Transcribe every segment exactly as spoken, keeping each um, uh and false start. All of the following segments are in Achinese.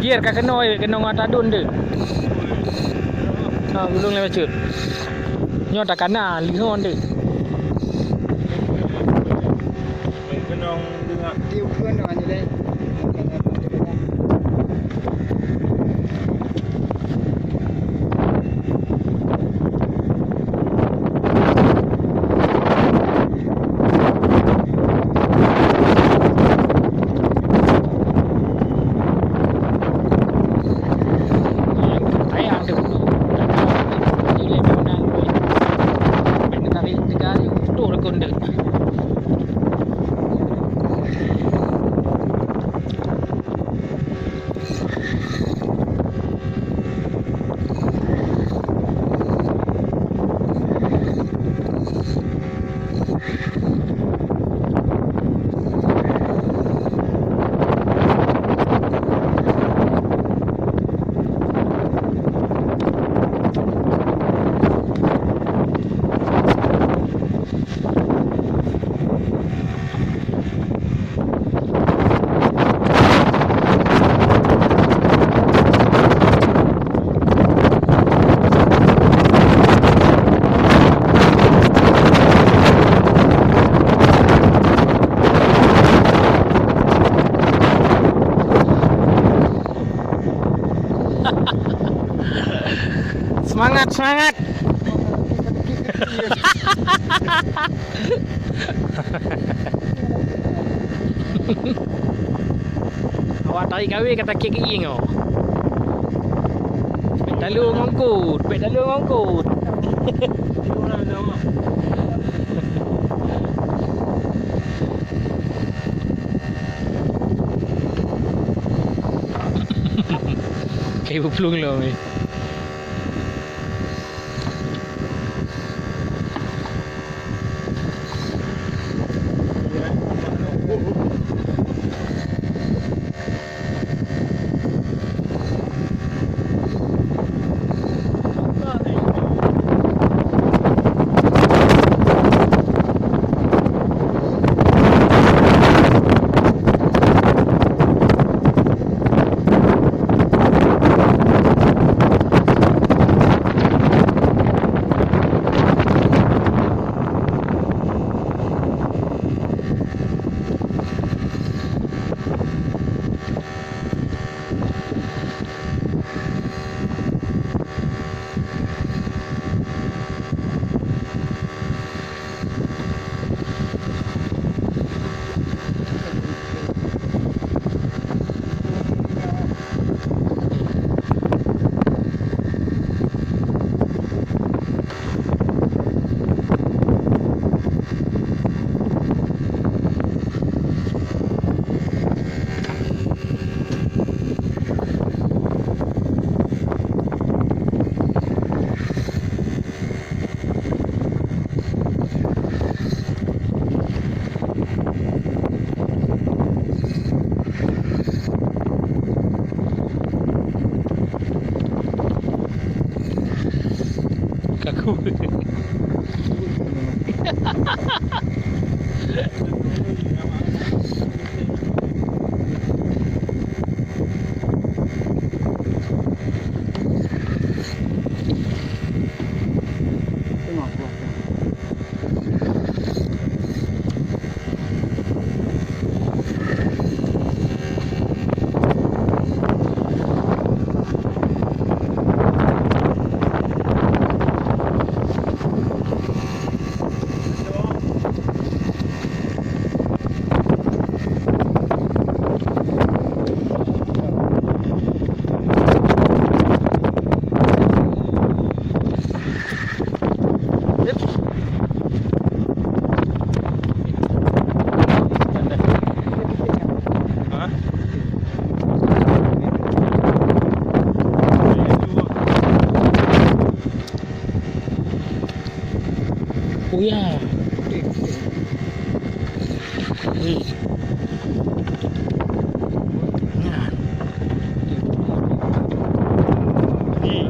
Jier ka keunoe, keunoe ngon ata dun deuh. Ha, gulong lé bacut. Nyoe takana lheueh deuh. Semangat, semangat. Awak tarik kawé ka takét keuieng oh. Bèk talô ngon kot, bèk talô ngon kot. Kayu peuplueng lom eh. Kaku. Oh ya. Hmm. Nah. Hmm.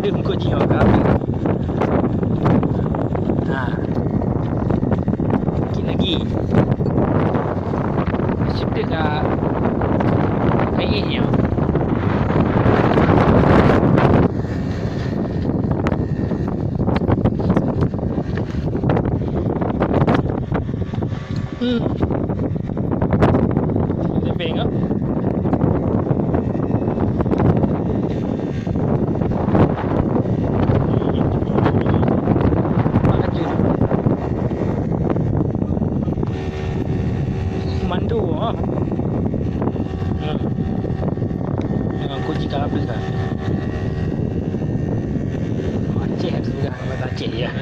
Dia muka Jih awak kami. Ha. Sikit lagi. Sikit dah. Hai, eh, ya. Hmm. Lebih enggak? Mandu, ah. Hmm. Memang kunci ka habis dah. Aceh tu dah, bahasa Aceh ya.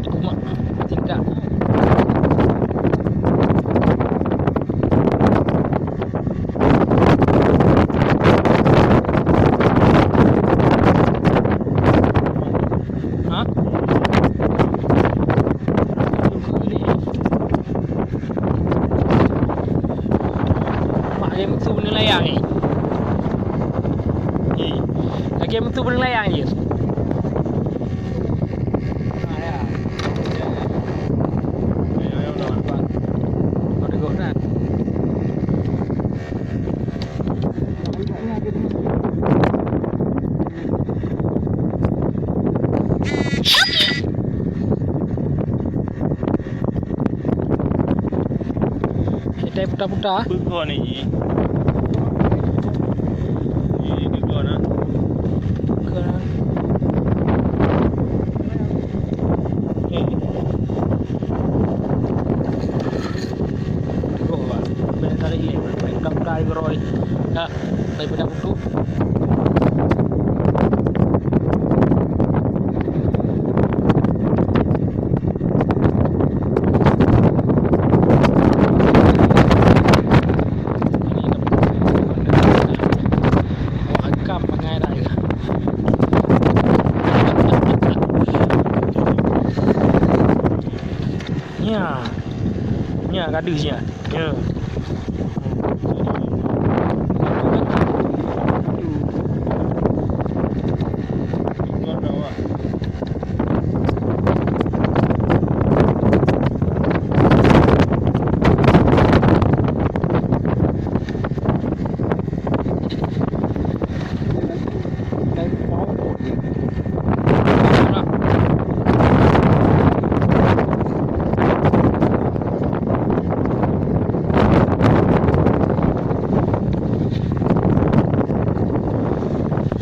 Kumak tingkat. Ha? Mak dia mutu benda layang ni. Eh, lagi mutu benda layang je. Kita putar-putar. Peugah ni. Ni peugah nak. Peugah. Ni. Peugah, Bang. Boleh tarik leh, Bang. Peugah-peugah air geroi. Dah, daripada kutu. Wah, agam bangai dah ya. Nya. Nya, gadis nya. Nya.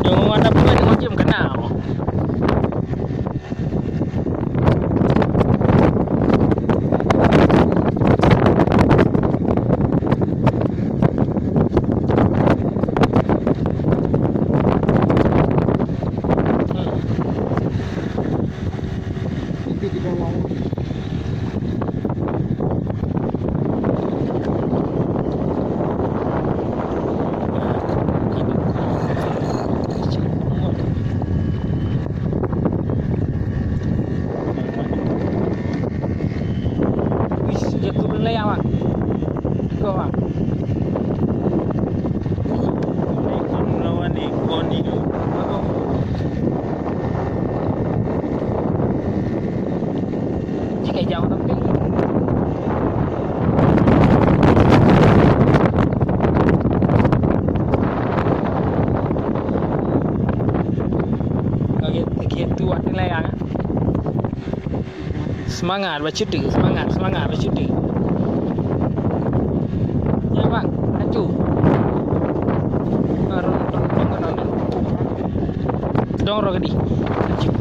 Nyang ada pun ada macam kenal. Wis, jatuh layang, Bang. Go, Bang. Ikon lawan ikon ni. Jika jauh tapi. Lagi, lagi tu ada layang. Semangat, bacut tu. Semangat, semangat, bacut tu. Ya, bang, laju. Dong roh gedi. Laju.